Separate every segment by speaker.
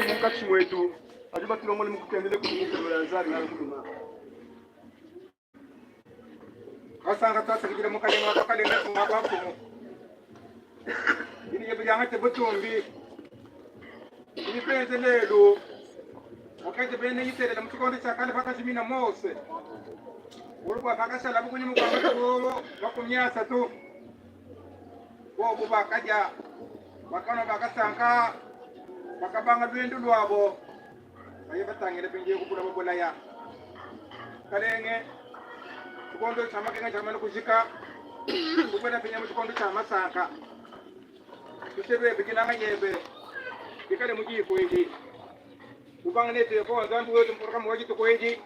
Speaker 1: Munkatshi muetu badi batulombola mu kutendele kudi mukulu ya Nzambi na
Speaker 2: Kasanka twasakidila mukalenga wa bakalenga mfumu wa bamfumu dini diebe diangate butumbi bidi benze lelu wakenze bena Isalele mu tshikondo tshia kale pakajimina Mose bualu bua pakashalabu kunyima kua matuku 30 bobu bakadia bakanua bakasanka bakabanga luendu luabo baye batangile mpindieu ku buloba bulaya. Mukalenge, tshikondo tshia makenga tshiakamana kujika, tubuela mpindieu mu tshikondo tshia masanka. Luse luebe, dinanga diebe bikale mu diku edi. Tubanga netu Yehowa Nzambi wetu mu programe wa dituku edi.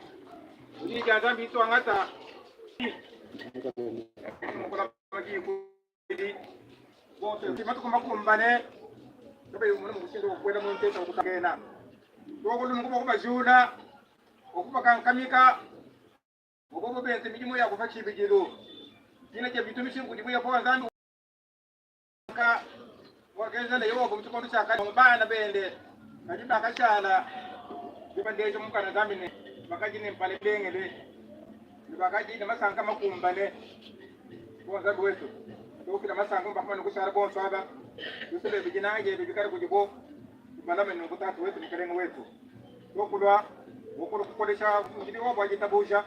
Speaker 2: Diyi dia Nzambi dituangata diku edi bonso matuku makumbane kabayi umona mushindu wa kubuela mu ntenta wa kusangakena. Tuakulu bua kubajula, bua kubakankamika bua bobo benze midimu yabu pa tshibidilu. Dina dia bintu mishindu kudibu Yehowa Nzambi wakenzela Yobo mu tshikondo tshia kale bana bende kadi bakashala dibaleja mukana Nzambi ne bakadi ne mpala milengele ne bakadi ne masanka makumbane. Yehowa Nzambi wetu, tukufila masanka bakumane kushala bonso aba luse luebe dinanga diebe bikale kudibo tubalame nunku Tatu wetu Mukelenge wetu tukulua bua kukolesha mubidi wabu wa ditabuja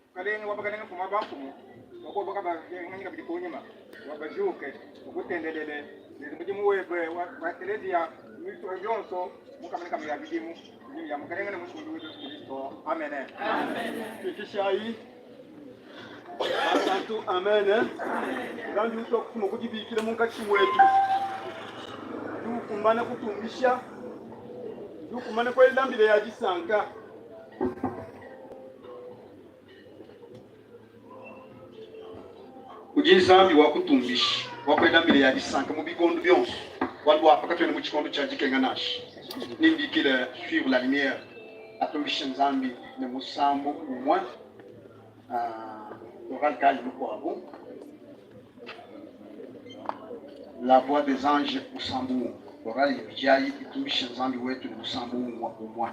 Speaker 2: Mukalenge wa bakalenge mfumu wa bamfumu bua bobu kabapinganyi kabidi kunyima bua bajuke bakutendelele ne mudimu webe wa ekeleziya mu bionso mu kamene ya bidimu ya Mukalenge ne Musungidi wetu Yesu Kristo. Amene.
Speaker 1: Fikishayi basantu amen. Nzambi utu akufuma kudibikila munkatshi muetu, udi ukumbana kutumbisha, udi ukumbana kuela mbila ya disanka. Udi Nzambi wa kutumbisha, wa kuela mbila ya disanka mu bikondo bionso, bualu bua apa katuena mu tshikondo tshia dikenga nansha. Nembikile Suivre la lumiere atumbishe Nzambi ne musambu umue, chorale kayi mukuabu, La voix des anges musambu umue. Chorale ibidi ayi itumbishe Nzambi wetu ne musambu umue umue.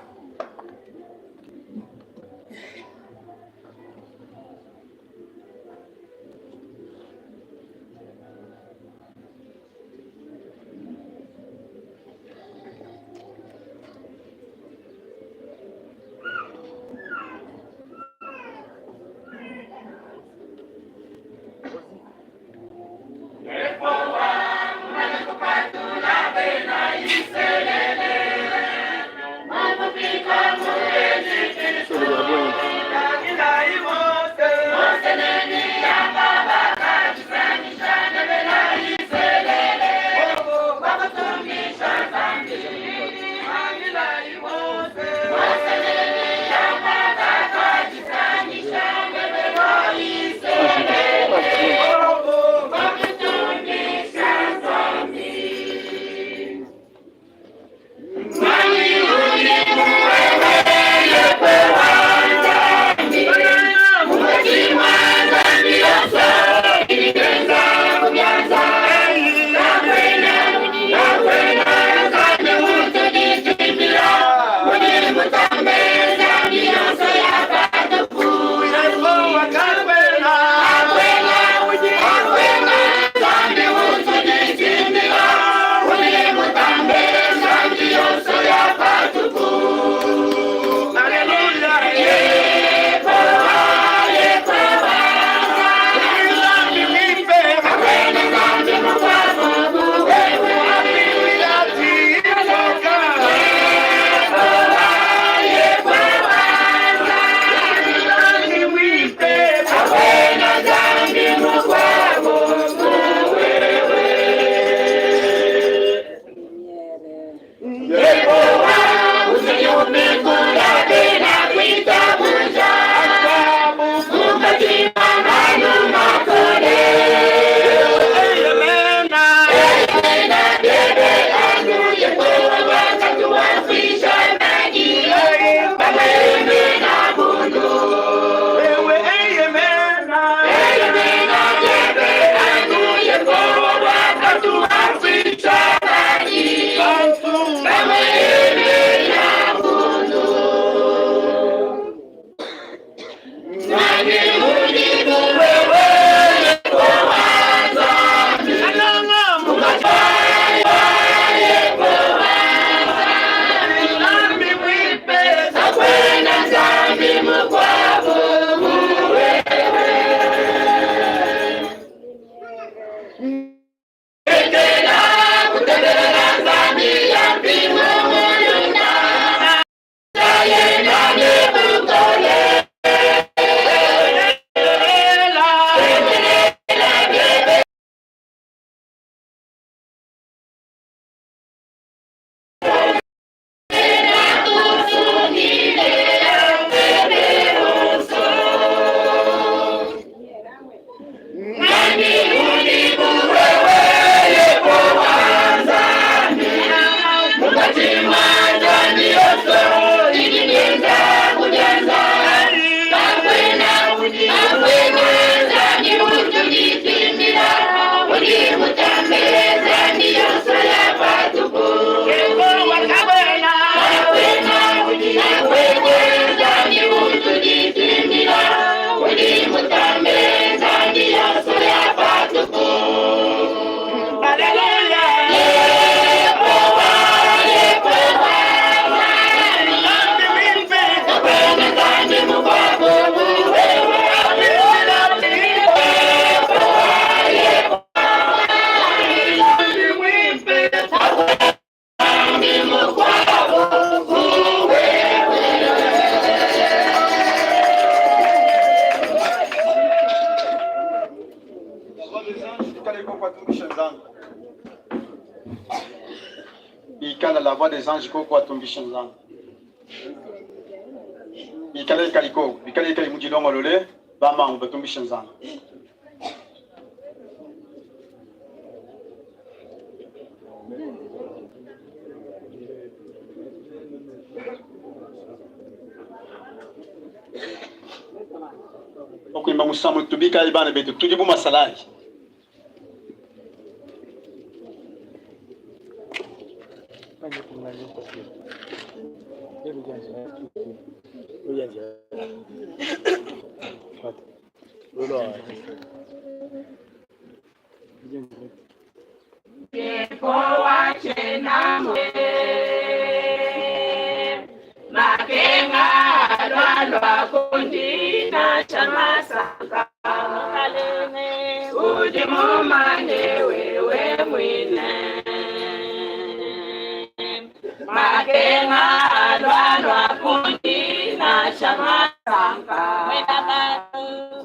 Speaker 1: Bikala la voix des anges koko atumbishe Nzambi. Bikala ikali koko, bikala ikali mudilongolole, bamamu batumbishe Nzambi. Okuimba musambu tubikayi bana betu tudi bu masalayi.
Speaker 3: Makenga alwalwa kundina cha masaka udi mumane wewe mwine makenga alwalwa kundina cha masaka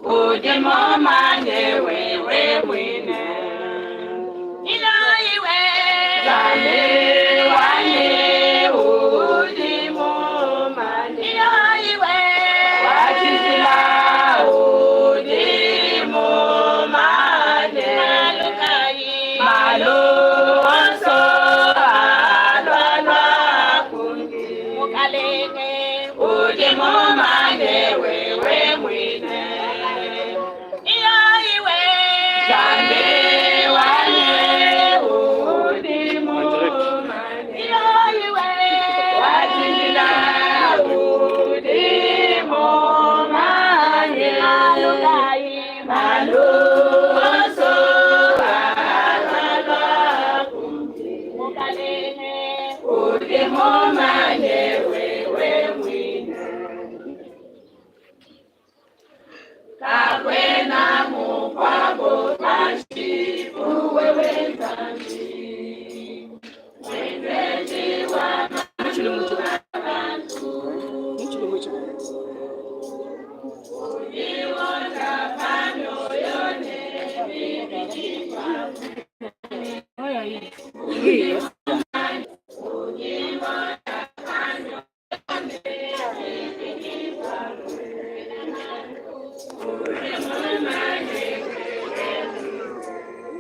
Speaker 3: udi mumane wewe mwine Zambi wanyi udi mumane wachizila udi mumane malu onso alwalwa kundi udi mumane wewe mwine Zambi wanyi udi mumane wachizila udi mumane malu onso alwalwa kundi udi mumane wewe mwine kakwena mukwabo pashipu wewe Nzambi mwenzeji wa abantu uliwonda pamioyo nemibili kwako uliwonda pamioyo nemibili kwako udi mumane wewe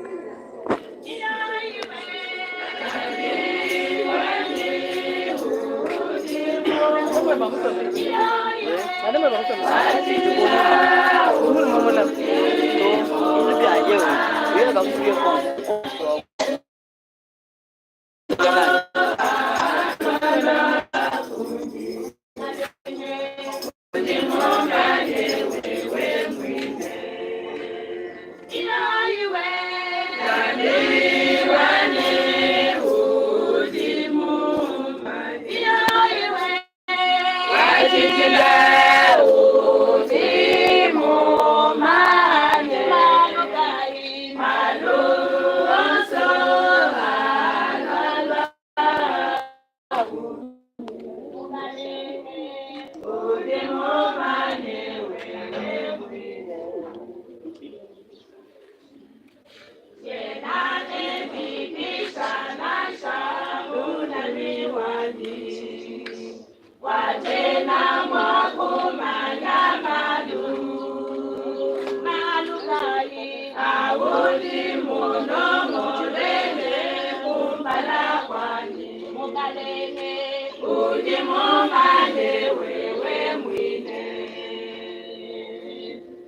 Speaker 3: Udi mumane wewe mwine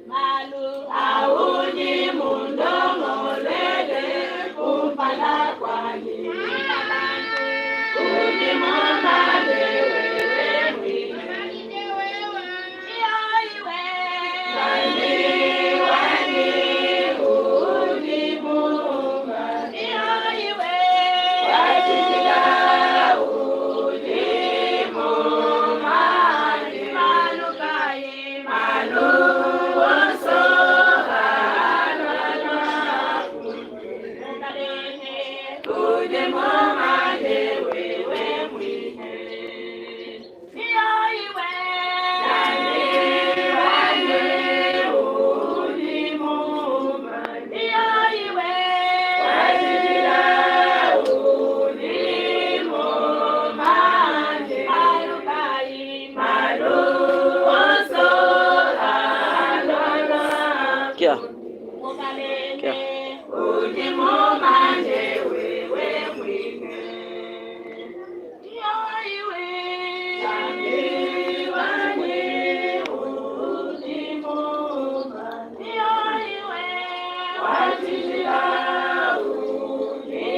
Speaker 3: malu audi mundongolele kumpala kwanyi udi mumane wewe mwine Zambi wanyi udi mumane wachizila udi mumane malu onso alwalwa udi mumane wewe mwine Zambi wanyi udi mumane wachizila udi mumane
Speaker 4: Kia. Kia.
Speaker 3: Udi mumanye wewe muine. Nzambi wanyi udi mumanye. Wa tshijila udi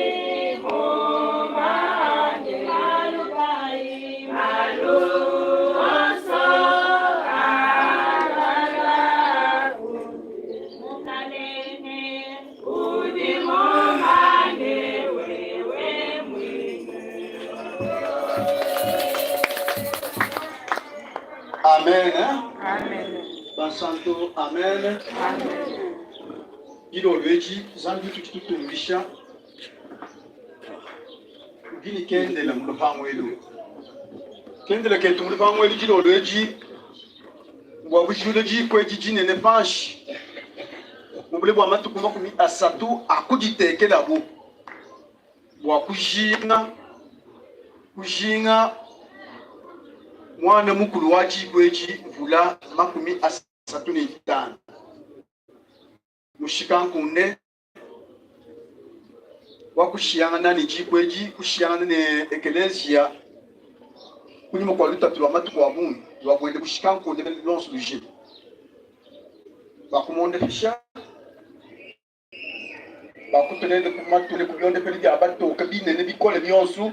Speaker 3: mumanye. Malu onso alala Udi mumanye wewe muine.
Speaker 1: Amen. Bansantu, amen. Dilolo edi Nzambi utu tutumbisha udi ne kendela mu lupangu elu. Kendela ketu mu lupangu elu dilolo edi bua kujula diku edi dinene panshi mu bule bua matuku 30 a kuditekelabu bua kujinga kujinga muana mukulu wa diku edi mvula 35 mushikankunde wa kushiyangana ne diku edi, kushiyangana ne ekeleziya kunyima kua lutatu lua matuku a bungi lua buende bushikankunde luonso lujima. Bakumondefisha, bakutua nende ku matu ne ku biondepelu bia batoke binene bikole bionso.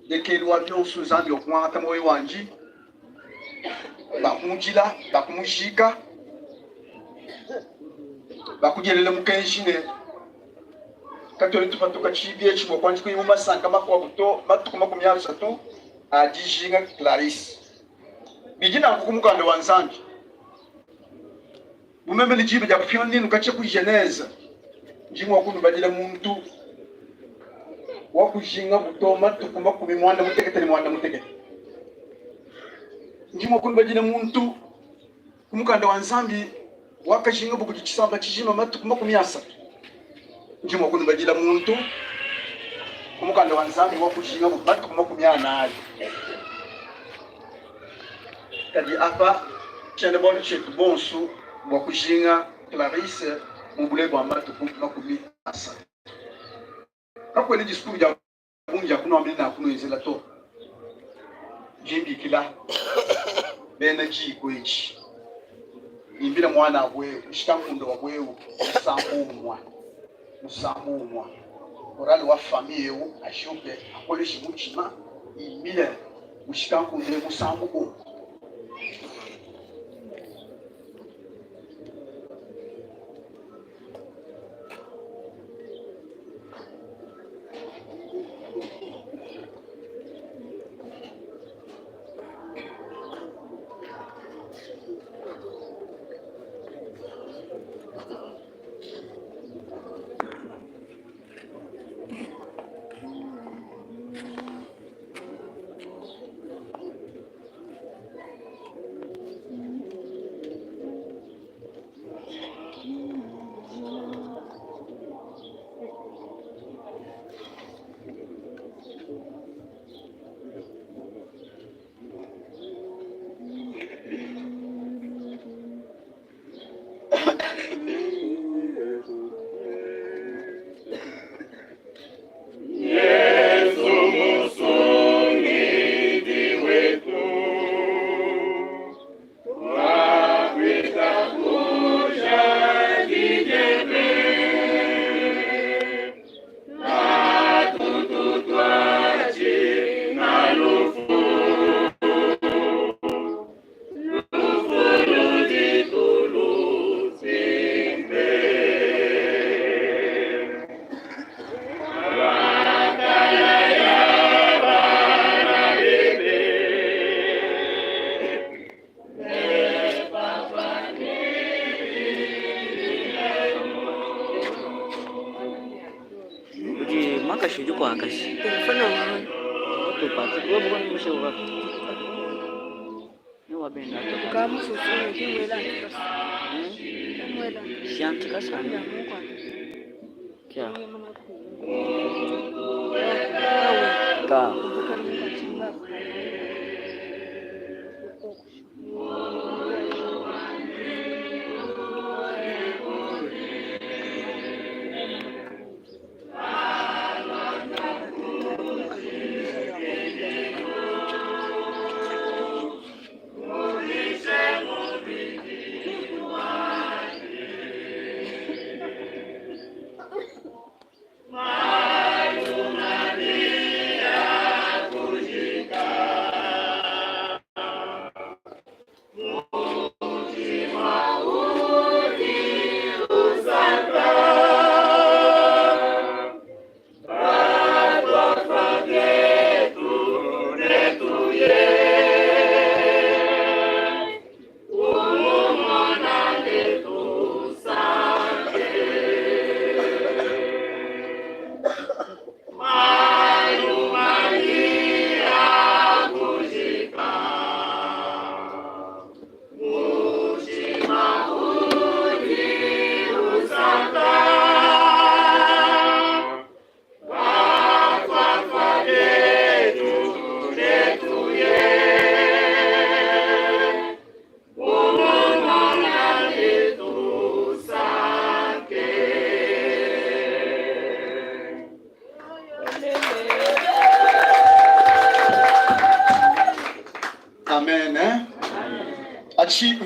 Speaker 1: Ndekelu wa bionso Nzambi wakumuangata muoyo wandi, bakumudila, bakumujika, bakudielela mukenji ne katuena tupatuka tshibi etshi bua kuanji kuya mu masanka makuabu to matuku 30 a dijinga Clarisse. Bidi nanku ku mukanda wa Nzambi. Bu meme ne diba dia kupingana nenu katshia ku Genese, ndi mua kunubadila muntu wa kujingabu to matuku 98. Ndi mua kunubadila muntu ku mukanda wa Nzambi wakajingabu kudi tshisamba tshijima matuku 30. Ndi mua kunubadila muntu ku mukanda wa Nzambi wa kujingabu matuku 40. Kadi apa tshiena-bualu tshietu bonso bua kujinga Clarisse mu bule bua matuku 30. Kakuena discours dia bungi dia kunuambila ne kunuenzela to. Ndi mbikila bena diku edi, bimbila muana abu eu, nshikankunda wabu eu musambu umua, musambu umua. Chorale wa famille eu ajuke akoleshe mutshima, imbile mushikankunde musambu umue.
Speaker 3: Yesu musungidi wetu, twakuitabuja di diebe, katutu twatshina lufu, lufu ludi tulusimpe. Wakalaya bana bebe,
Speaker 4: Udi makashi udi kuakashi.
Speaker 5: Telefone wa mama.
Speaker 4: Tupatse. Wewe mbona umesha wapi? Ni wabenda tu.
Speaker 5: Kamususu kimwela antikasa. Kimwela.
Speaker 4: Si antikasa.
Speaker 5: Ya Mungu
Speaker 4: Kia.
Speaker 5: antikasa.
Speaker 4: Ka.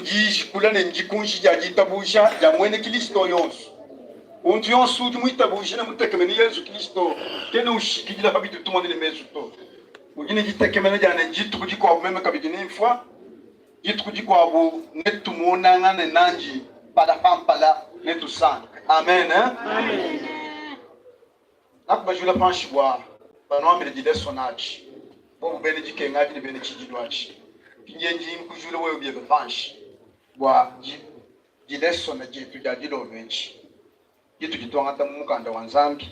Speaker 1: Ndijikula ne ndikunji dia ditabuja dia muena Kilisto yonso. Muntu yonso udi muitabuje ne mutekemene Yezu Kilisto kena ushikidila pa bitudi tumona ne mesu to. Udi ne ditekemena dia ne, dituku dikuabu meme kabidi nemfua, dituku dikuabu netumonangane nandi mpala pa mpala, netusanke. Amen. Nakubajula panshi bua banuambile dilesona adi, bobu bena dikenga adi ne bena tshidilu atshi. Mpindieu ndi nkujula wewe biebe panshi bua dilesona dietu dia dilolo edi ditudi tuangata mu Mukanda wa Nzambi,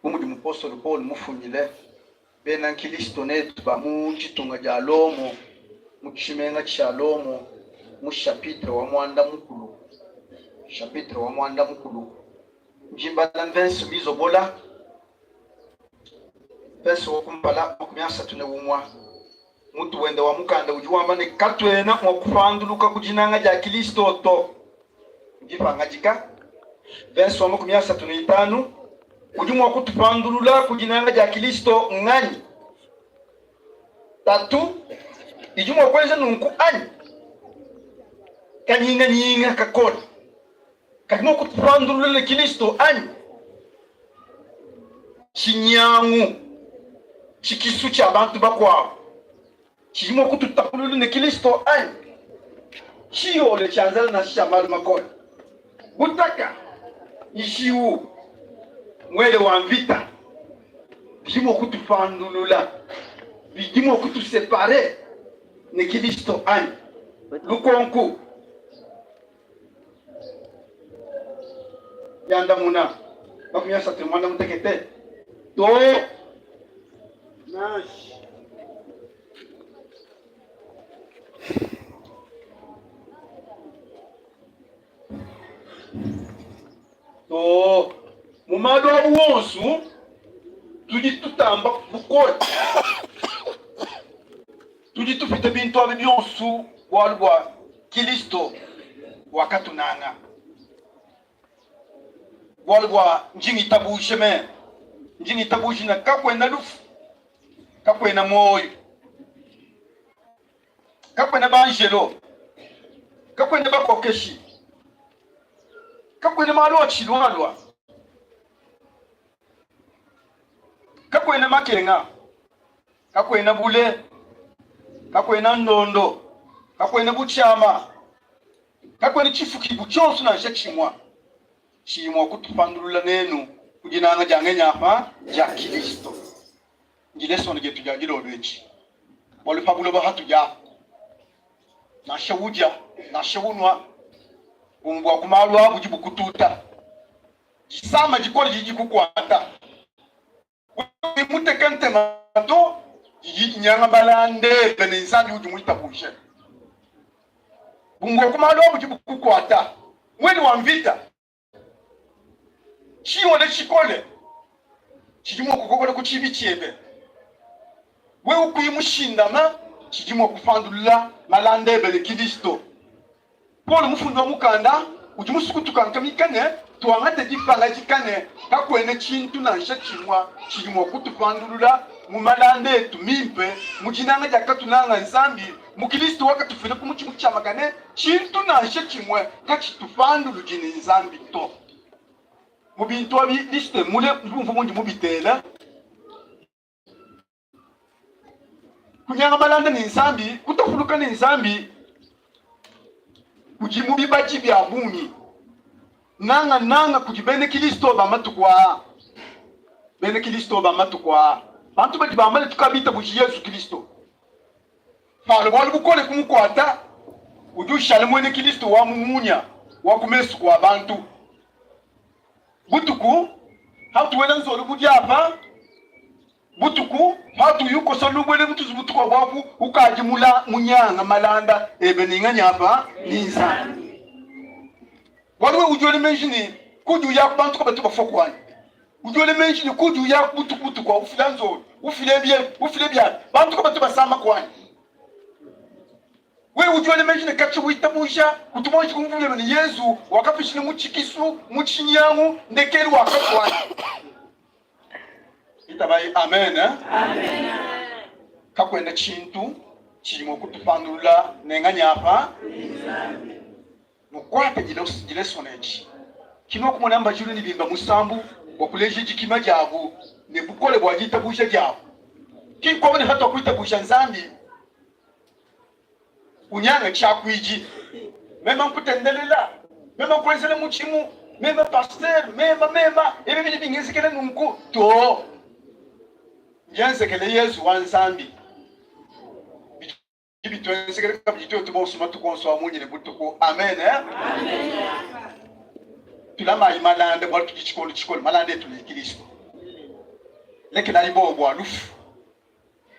Speaker 1: bu mudi mupostolo Paulo mufundile bena nkristo netu ba mu ditunga dia Lomo, mu tshimenga tshia Lomo, mu chapitre wa muanda-mukulu, chapitre wa muanda-mukulu. Ndi mbala mvese mizobola, mvese wa kumpala 31. Mutu wende wa mukanda udi wamba ne, Katuena mua kupanduluka ku dinanga dia Kilisto to. Dipangadika, mvese wa 35, Udi mua kutupandulula ku dinanga dia Kilisto nnganyi? Tatu idi mua kuenza nunku anyi? Kanyinganyinga kakole kadi mua kutupandulula ne Kilisto anyi? Tshinyangu, tshikisu tshia bantu bakuabu tshidi mua kututapulula ne Kilisto anyi? Tshiyole tshia nzala nansha tshia malu makole, butaka, njiwu, muele wa mvita bidi mua kutupandulula, bidi mua kutusepare ne Kilisto anyi? Lukonku. Diandamuna, 38 to.
Speaker 2: Nansha.
Speaker 1: To. Mu malu abu wonsu tudi tutamba bukole, tudi tupita bintu abi bionsu bualu bua Kilisto wakatunanga. Bualu bua ndi ngitabuje meme, ndi ngitabuje ne kakuena lufu, kakuena muoyo, kakuena banjelo, kakuena bakokeshi, kakuena malu atshilualua, kakuena makenga, kakuena bule, kakuena ndondo, kakuena butshiama, kakuena tshifukibu tshionso nansha tshimua tshidi mua kutupandulula nenu ku dinanga dia ngenyi apa dia Kilisto. Ndi lesson dietu dia dilolo edi, bualu pa buloba hatudi apa, nansha udia nansha unua, bumue bua ku malu a budi bukututa, disama dikole didi dikukuata. Kuyi muteke ntema to, didi dinyanga malanda ebe ne Nzambi udi muitabuje. Bumue ku malu a budi bukukuata, muele wa mvita, tshiyole tshikole tshidi mua kukokola ku tshiibi tshiebe. Wewe kuyi mushindame, tshidi mua kupandulula malanda ebe ne Kilisto. Paulo mufundi wa mukanda udi musue kutukankamika ne, tuangate dipangadika ne kakuena tshintu nansha tshimue tshidi mua kutupandulula mu malanda etu mimpe mu dinanga diakatunanga Nzambi mu Kilisto wakatufila ku mutshi mutshiamakane. Tshintu nansha tshimue katshitupanduludi ne Nzambi to. Mu bintu abi liste mule, nudi bumvue mundi mubitele. Kunyanga malanda ne Nzambi, kutapuluka ne Nzambi kudi mu bibadi bia bungi, nangananga kudi bena Kristo ba matuku aa. Bena Kristo ba matuku aa, bantu badi bamba ne tukabitabuji Yezu Kristo, palua bualu bukole kumukuata, udi ushala muena Kristo wa mu munya wa ku mesu kua bantu. Butuku hatu wela nzolu bu diapa, butuku hatu uyi ukosa lubuele mu tuzubu tukuabu apu, ukadi mula munyanga malanda ebe ne nganyi apa? Ne Nzambi. Bualu wewe udi wela meji ne kudi uya ku bantu kabatu bafua kuanyi. Udi wela meji ne kudi uya butuku butuku ufila nzolu, ufile biebe, ufile biabi, bantu kabatu basama kuanyi. Wewe udi wela meji ne, katshia witabuja, kutu muanji kumvua biebe ne, Yezu wakapitshila mu tshikisu, mu tshinyangu, ndekelu wakafua anyi? Itabayi amen. Amen. Kakuena tshintu. Tshidi mua kutupandulula ne nganyi apa? Nukuate dilesona edi. Ki nuakumona mbajilu ne bimba musambu bua kuleja dikima diabu ne bukole bua ditabuja diabu. Ki nkuamba ne patuakuitabuja Nzambi unyanga tshiakuidi, mema nkutendelela, mema nkuenzela mudimu, mema pasteur, mema mema, ebi bidi bingenzekela nunku to. Mbienzekele Yezu wa Nzambi. Bidi bituenzekela kabidi tuetu bonso matuku onso a munya ne butuku. Amen. Tulamayi malanda bualu tudi tshikondo tshikole, malanda etu ne Kristo. Lekelayi bowa bua lufu.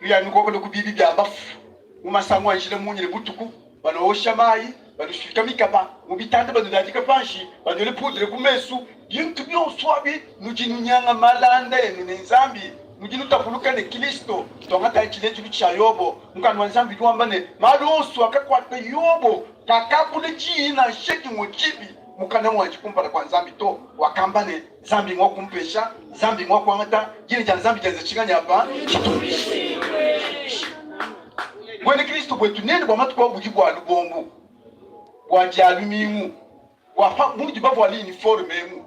Speaker 1: Nuya nukokole ku bibi bia bafu mu masangu a njila munya ne butuku, banuosha mayi, banusuika mikaba mu bitanda, banuladika panshi, banuele pudre ku mesu. Bintu bionso abi nudi nunyanga malanda enu ne Nzambi, nudi nutapuluka ne Kilisto. Tuangatayi tshilejilu tshia Yobo. Mukanda wa Nzambi udi wamba ne, Malu onso akakuata Yobo, kakakula diyi nansha dimue dibi mukana muandi kumpala kua Nzambi to. Wakamba ne, Nzambi ngua kumpesha, Nzambi ngua kuangata, dina dia Nzambi dienza tshinganyi apa? Tshitumbishibue. Buena Kilisto buetu nende bua matuku au budi bua lubombo, bua dia lumingu. Bua pa munudi bavuale uniforme emu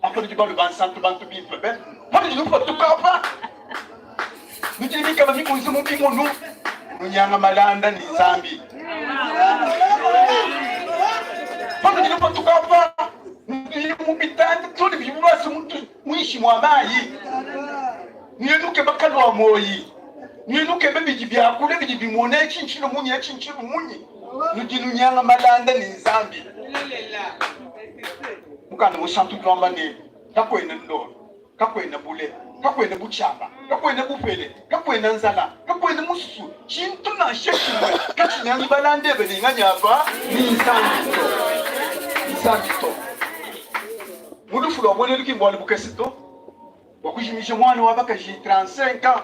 Speaker 1: apa, nudi balue bansantu, bantu bimpe be. Panudi nupatuka apa, nudi ne mikaba mikunze mu bimonu, nunyanga malanda ne Nzambi. Panudi nupatuka apa, nudi mu bitanda too ne bidibu base muinshi mua mayi, nuye nukeba kalua muoyi, nuye nukeba bidi biakula, bidi bimona etshi ntshilu munyi, etshi ntshilu munyi. Nudi nunyanga malanda ne Nzambi. Mukanda munsantu udi wamba ne, kakuena ndolo, kakuena bule, kakuena butshiama, kakuena bupele, kakuena nzala, kakuena mususu, tshintu nansha tshimue katshinyangi malanda ebe ne nganyi apa? Ne Nzambi to. Nzambi to. Mu lufu lua buena elu ki mbualu bukese to, bua kujimija muana wa bakaji 35 ans.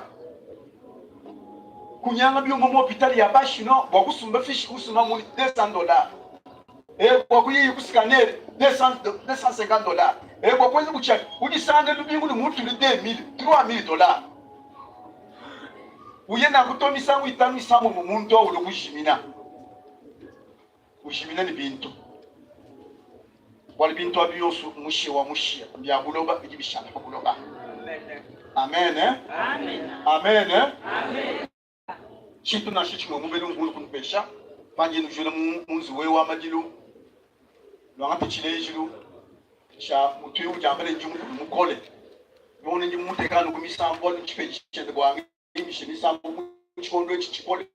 Speaker 1: Kunyanga biuma mu hopitali ya ba chinois bua kusumba fiche kusumba mu 200 dollars e bua kuyiyi ku scanner 200 250 dollars e bua kuenza butshiaki udisanga lubingu ne mutulu 2000 3000 dollars uye nanku to misangu itanu isambombo muntu au ulua kujimina ujimina ne bintu bualu bintu abi bionso mushiya wa mushiya mbia buloba bidi bishala pa buloba. Amen. Amen. Amen. Tshintu nansha tshimue mubelu mvulu kunupesha pandi nujula mu nzubu eu wa madilu, nuangate tshilejilu tshia mutu eu udi amba ne ndi mukulu mukole, none ndi mumuteka anu ku misambu bualu ntshipedi tshiende bua ngimbishe misambu mu tshikondo etshi tshikole.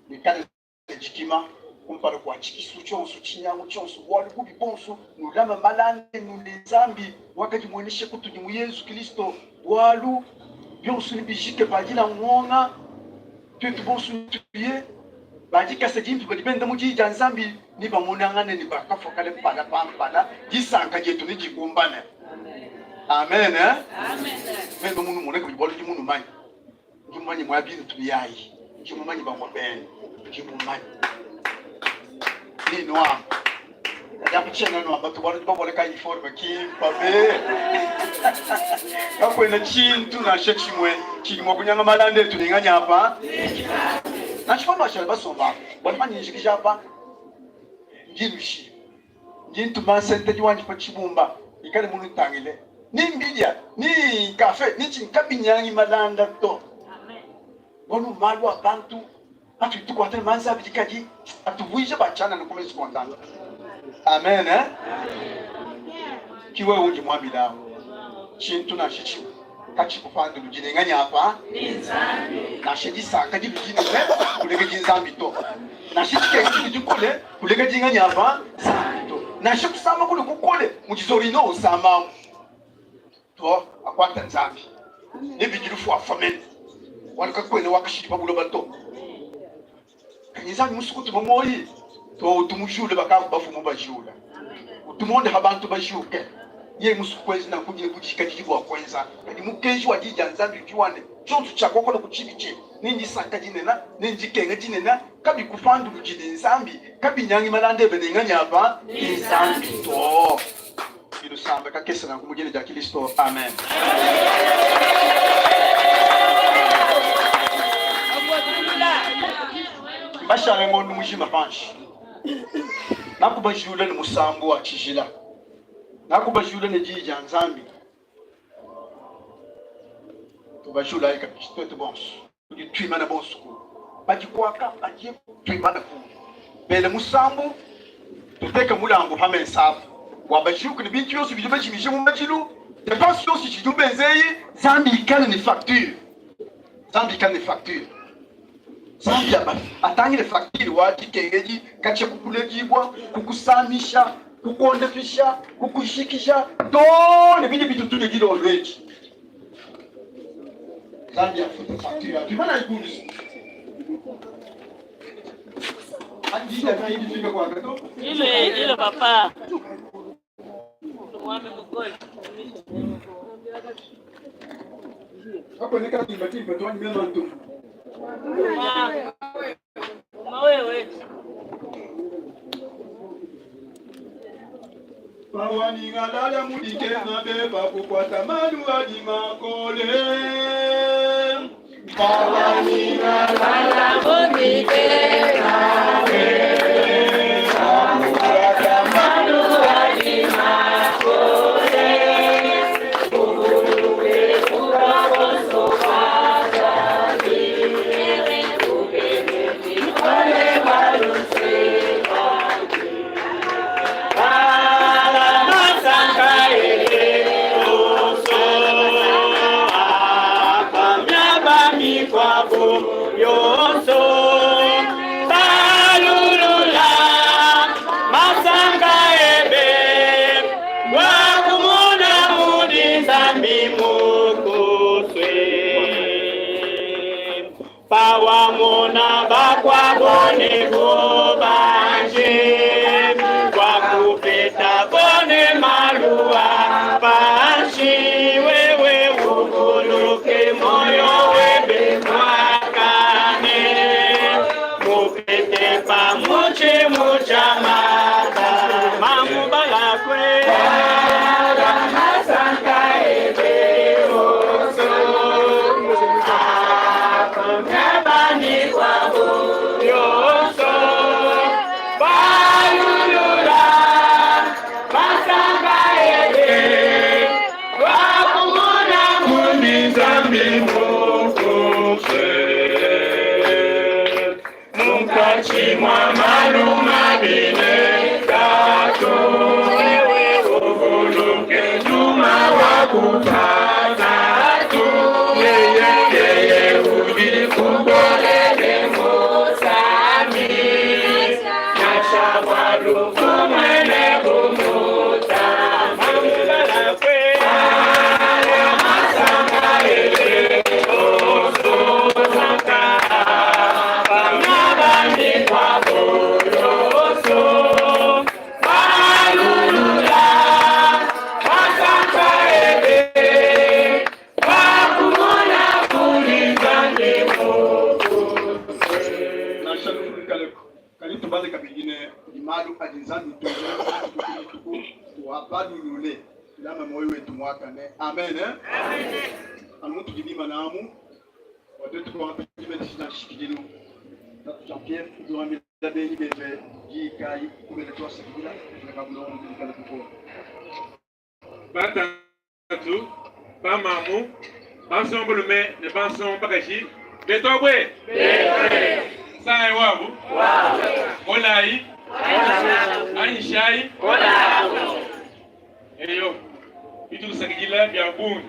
Speaker 1: Nuikale ne dikima kumpala kua tshikisu tshionso, tshinyangu tshionso, bualu bubi buonso. Nulame malanda enu ne Nzambi wakadimuenesha kutudi mu Yezu Kristo. Bualu bionso nebijike padila ngonga, tuetu bonso netuye ba dikasa dimpe badi benda mu Diyi dia Nzambi nebamonangane ne bakafua kale mpala pa mpala. Disanka dietu nedikumbane. Amen. Meme munumone kabidi bualu ndi munumanye. Ndi mumanye mua bintu biayi, ndi mumanye bamue benu, ndi mumanye ni nuamba. Kadi apu tshiena nuamba to, bualu ndi bavuale ka uniforme kimpa be. Kakuena tshintu nansha tshimue tshidi mua kunyanga malanda etu ne nganyi apa? Nansha panuashala basomba apa, bualu pandi njikija apa, ndi nushiya. Ndi ntuma nsentedi wanyi pa tshibumba, ikale munutangile. Ni mbidia, ni kafe, ni tshinyi, kabinyangi malanda to. Bualu malu a bantu atudi tukuata ne manza abidi kadi atuvuija ba tshianana ku mesu kua Nzambi. Amen. Eh? Ki wewe undi muambila awu. Tshintu nansha tshimue katshikupandi ludi ne nganyi apa? Nansha disanka diludi dinene kulekedi Nzambi to. Nansha dikenga diludi dikole Kulekedi nganyi apa Nzambi to. Nansha kusama kule kukole mudi Zorino usama to, akuata Nzambi ne bidi lufuafua mene, bualu kakuena wa kashidi pa buloba to. Kadi Nzambi musue kutuma muoyi to, utu mujule bakavua bafue mubajula, utu muondaha bantu bajuke. Yeye musue kuenza nanku udi ne budikadidi bua kuenza, kadi mukenji wa Diyi dia Nzambi udi wa ne, tshionso tshiakuakola ku tshibi tshiebe ne ndisanka dinene ne ndikenga dinene kabikupanduludi ne Nzambi, kabinyangi malanda ebe ne nganyi apa? Ne Nzambi to. Binusambe kakese nanku mu dina dia Kilisto. Amen. Mbashale ngondu mujima panshi. Nakubajula ne musambu wa tshijila, nakubajula ne diyi dia Nzambi. Tubajulayi kabidi tuetu bonso, tudi tuimana bonso kulu, badi kuaka badi tuimana kulu, bele musambu, tuteke mulambu pa mesa abu bua bajuke ne bintu bionso bidi bajimije mu madilu, depense yonso tshidibu benzeyi, Nzambi ikale ne facture, Nzambi ikale ne facture. Nzambi atangile facture wa dikenga edi katshia ku kuledibua, kukusamisha, kukuondopisha, kukujikija too ne bidi bitutule dilolo edi. Nzambi afute facture ya tuimana ikulusu.
Speaker 4: Ile ile papa. Mwami mukole. Uma wewe.
Speaker 1: Pawaningalala mudikenga beba kukwata malu adi makole. Pawaningalala
Speaker 3: mudikenga beba kukwata malu adi makole. Uvuluke kubakonso kwa Nzambi. Ukebe bikole bua luse luandi. Pawamona bakwabo ne bobanje kwakupeta bone maluwa panshi wewe uvuluke moyo webe mwakane mupete pamuche muchamata mamubalakwe
Speaker 1: Nansha lufu luikaleku, kadi tubale kabidi ne, kudi malu adi Nzambi utuenzela ku dituku ku dituku, tuabalulule, tulame muoyo wetu muakane. Amen. Anu mutudi bimane amu bua tuetu kuangata dibenesha dia nshikidilu, Tatu Jean Pierre udi wambila benyi bebe diyi kayi? Kubela tuasakidila ne bulongolodi bikale bukole.
Speaker 2: Batatu, bamamu, bansonga balume ne bansonga bakaji, betwabwe sangayi wabu kolayi anyishayi eyo bitusakidila bia bungi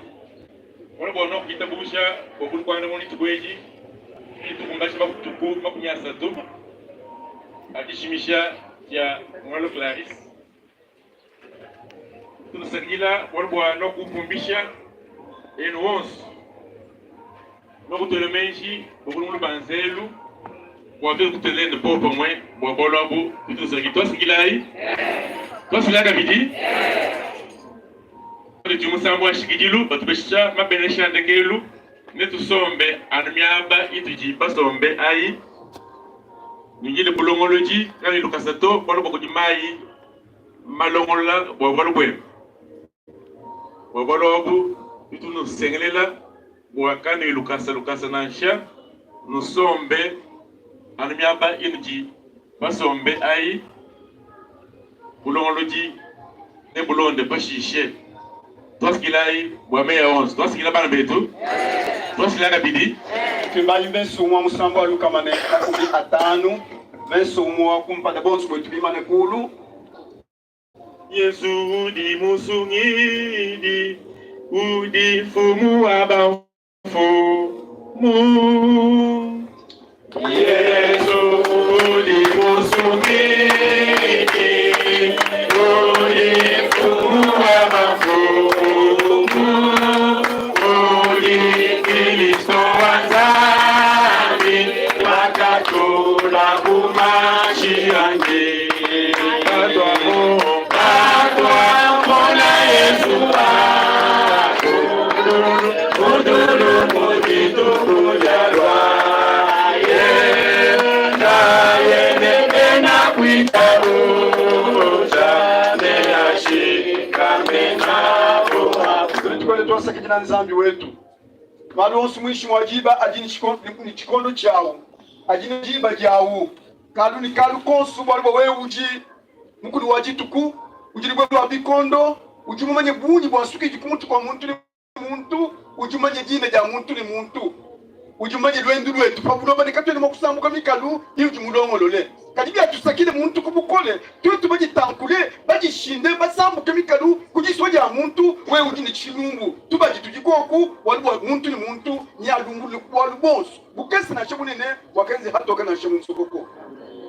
Speaker 2: bualu bua nuakuitabuja bua kulukuangana mu dituku edi ditukumbaja matuku 30 a dishimisha dia Mwalo Clarisse. Tunusakidila bualu bua nuakupumbisha enu wonso nuakutuela meji bua kulongolola banzelu bua tuetu kutuela nende popamue bua bualu abu. Tutusakidila, tuasakilayi, tuasakila kabidi. Tudi musambu wa nshikidilu, batupesha mabenesha a ndekelu, netusombe anu miaba itudi basombe ayi. Nuindile bulongolodi kanuyi lukasa to, bualu bua kudi mayi malongolola bua bualu buenu. Bua bualu abu tudi tunusengelela bua kanuyi lukasa lukasa nansha, nusombe.
Speaker 6: Anu miaba inudi basombe ayi, bulongolodi nebulonde pashishe. Tuasakilayi bua meyi a onso. Tuasakila bana betu. Tuasakila kabidi.
Speaker 1: Tuimbayi mvensu umue wa musambu wa 150, mvensu umue wa kumpala, bonso buetu bimane kuulu.
Speaker 6: Yezu udi Musungidi, udi Mfumu wa bamfumu. Yezu udi Musungidi, udi Mfumu wa bamfumu, udi Kilisto wa Nzambi, wakatula ku mashi andi. Patuamona Yesu kudulu mu dituku dialuaye, naye ne bena kuitabuja neashikame nabo.
Speaker 1: Tukole tuasakidila Nzambi wetu malu onso muinshi mua diba adi ne tshikondo tshiawu, adi ne diba diawu. Kalu ne kalu konso, bualu bua wewe udi mukulu wa dituku, udi dibue lua bikondo, udi mumanye bungi bua nsuki idi ku mutu kua muntu ne muntu, udi mumanye dina dia muntu ne muntu, udi mumanye luendu luetu pa buloba ne katuena mua kusambuka mikalu iudi mulongolole. Kadi biatusakile muntu ku bukole, tuetu baditankule, badishinde, basambuke mikalu ku disua dia muntu, wewe udi ne tshilumbu, tubadi tudi koku, bualu bua muntu ne muntu nealumbulule ku bualu buonso. Bukese nansha bunene buakenze hatoke nansha mu musokoko.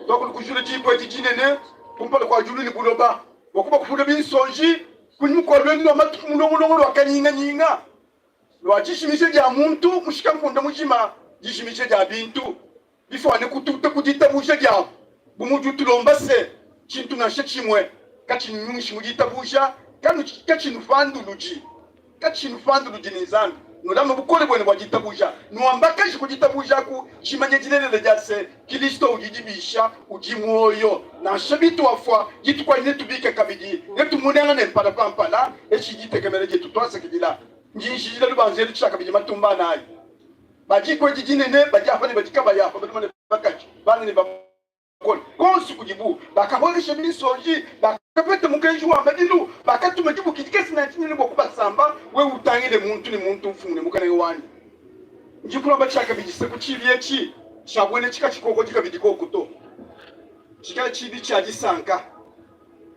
Speaker 1: Tuakulu kujula diku edi dinene kumpala kua diulu ne buloba, bua kubakupula binsonji kunyima kua luendu lua matuku mulongolongo lua kanyinganyinga lua dijimija dia muntu mushikankunde mujima, dijimija dia bintu bifuane kututa ku ditabuja diabu. Bu mudi utulomba se, tshintu nansha tshimue katshinunyungishi mu ditabuja, katshinupanduludi. Katshinupanduludi ne Nzambi. Nulame bukole buenu bua ditabuja. Nuambakaje ku ditabuja aku dimanya dilelela dia se, Kilisto udi dibisha, udi muoyo. Nansha bituafua, dituku adi netubike kabidi, netumonangane mpala pa mpala. Etshi ditekemena dietu. Tuasakidila. Ndi njidila lubanza elu tshiakabidi matumba anayi. Ba diku edi dinene badi apa ne badi kabayi apa, balume ne bakaji, bana ne bakole, konsu kudibu bakahuekesha binsonji, bakapeta mukenji wa madilu, bakatuma dibuki dikese nansha dinene bua kubasamba. Wewe utangile muntu ne muntu, mfumu ne mukelenge wanyi, ndi nkulomba tshiakabidi se ku tshibi etshi tshia buena etshi katshikokodi kabidi koku to, tshikale tshibi tshia disanka,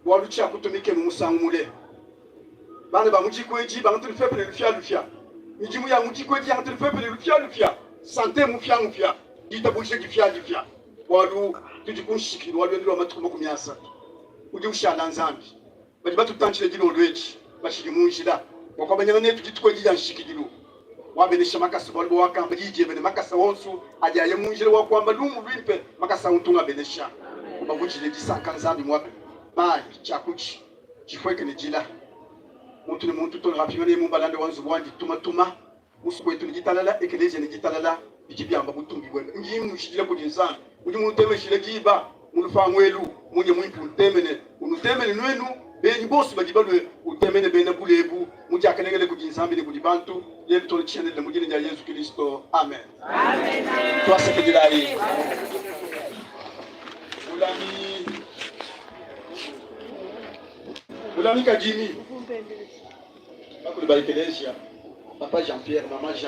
Speaker 1: bualu tshiakutumike mu musangu mule. Bana ba mu diku edi bangate lupepele lupialupia, midimu ya mu diku edi yangate lupepele lupialupia, sante mupiamupia, ditabuja dipiadipia, bualu tudi ku nshikidilu wa luendu lua matuku 30 udi ushala. Nzambi, badi batutantshile dilolo edi batshidi mu njila bua kuabanyangana netu dituku edi dia nshikidilu. Wabenesha makasa, bualu bua wakamba diyi diebe ne makasa onso adi aya mu njila wa kuamba lumu luimpe, makasa a untu ngabenesha. Ubavudijile disanka Nzambi muape mayi tshiakudi tshipueke ne dila muntu ne muntu too ne hapinganeye mu mbalanda wa nzubu wandi. Tuma tuma musoko wetu ne ditalala, ekeleziya ne ditalala, bidi biamba butumbi buebe. Ndi nnujidila kudi Nzambi udi munutemeshile diba mu lupangu elu, munya muimpe unutemene, unutemene nuenu benyi bonso badi balue, utemene bena bule ebu mu diakalengele kudi Nzambi ne kudi bantu lelu too ne tshiendelele mu dina dia Yezu Kilisto, amen. Tuasakidilayi mulami mulami kadimi bakulu ba ekeleziya, papa Jean Pierre, mama Jean.